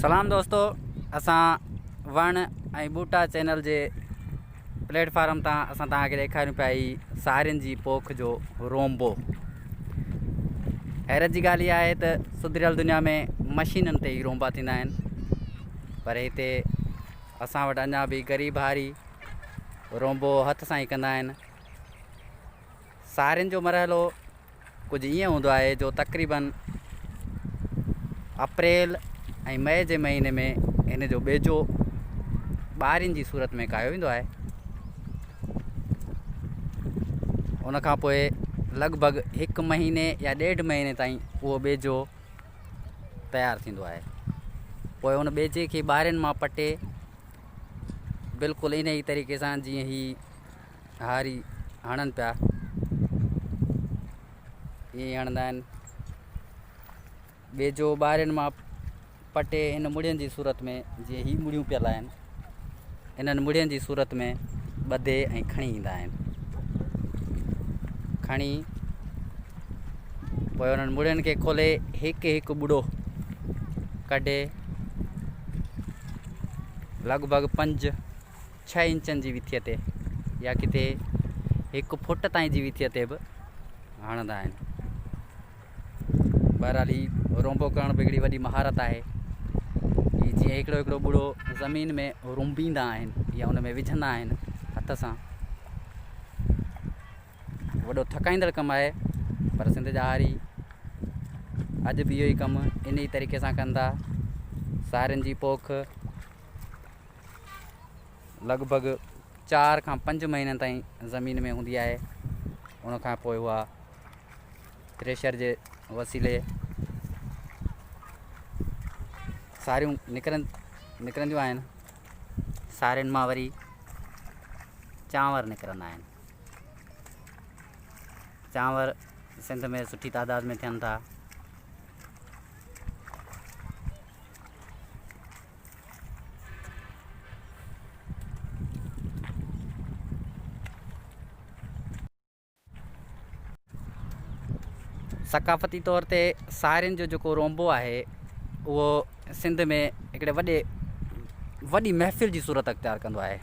سلام دوستو اسان وڻ ۽ ٻوٽا چينل جي پليٽ فارم تان اسان توهان کي ڏيکاريون پيا هي سارين جي پوک جو رومبو. حيرت جي ڳالهه اها آهي ته سڌريل دنيا ۾ مشينن تي ئي رومبا ٿيندا آهن پر هتي اسان وٽ اڃا به غريب هاري رومبو هٿ سان ئي ڪندا آهن. سارين جو مرحلو ڪجهه ائين هوندو آهي جو تقريبن اپريل ۽ مئي جي مهيني ۾ هن جو ٻيجو ٻارين جي صورت ۾ ڪاهيو ويندو آهي. ان کان پوء لڳ ڀڳ هڪ مهيني يا ڏيڍ مهيني تائين اهو ٻيجو تيار ٿيندو آهي. پوء ان ٻيجي کي ٻارين مان پٽي بلڪل ان ئي طريقي سان جيئن هي هاري هڻن پيا ائين ئي هڻندا آهن. ٻيجو ٻارين مان پٽي هن مڙهين جي صورت ۾ جيئن هي مڙهيون پيل آهن انهن مڙهين جي صورت ۾ ٻڌي ۽ کڻي ايندا آهن. کڻي پوء انهن مڙهين کي کولي هڪ هڪ ٻڙو ڪڍي لڳ ڀڳ پنج ڇهه انچن جي وٿيء تي يا ڪٿي هڪ فوٽ تائين جي وٿيء تي به هڻندا آهن. بهرحال هي رونبو ڪرڻ به هڪڙي وڏي مهارت آهي. هي جيئن هڪڙو هڪڙو ٻڙو زمين ۾ رونبيندا آهن يا ان ۾ وجهندا آهن هٿ سان وڏو ٿڪائيندڙ ڪم آهي پر سنڌ جا هاري اڄ به اهو ئي ڪم ان ئي طريقي سان ڪن ٿا. سارين جي پوک لڳ ڀڳ چار کان پنج مهينن تائين زمين ۾ هوندي آهي ان کان پوء اها ٿريشر جي وسيلي ساريون نڪرن نڪرنديون آهن سارين مان وري چانور نڪرندا آهن چانور سنڌ ۾ سٺي تعداد ۾ ٿين ٿا. ثقافتي طور تي سارين جو جيڪو رونبو آهي اهو سنڌ ۾ هڪڙي وڏي وڏي محفل جي صورت اختيار ڪندو آهي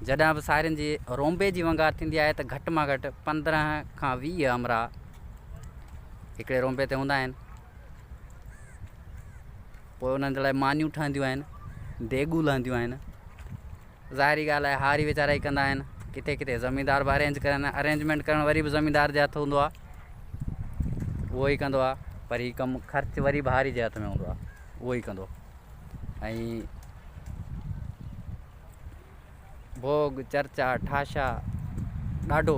جڏهن به سارين جي رونبي جي ونگار ٿيندي آهي ته گهٽ مان گهٽ 15 کان 20 همراهه هڪڙي رونبي تي هوندا آهن پوء انهن جي لاء مانيون ٺهنديون آهن، ديڳون لهنديون آهن. ظاهري ڳالهه آهي هاري ويچارا ئي ڪندا آهن. ڪٿي ڪٿي زميندار به ارينج ڪرن، ارينجمينٽ ڪرڻ وري به زميندار جي هٿ هوندو آهي، اهو ئي ڪندو آهي پر هي ڪم خرچ وري به هاري جي هٿ ۾ هوندو آهي، اهو ئي ڪندو ۽ ڀوڳ، چرچا، ٺاشا ڏاڍو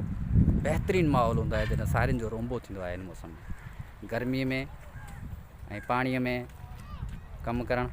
بهترين ماحول هوندو آهي جڏهن سارين جو رونبو ٿيندو آهي هن موسم ۾ گرمي ۾ ۽ پاڻيء ۾ ڪم ڪرڻ.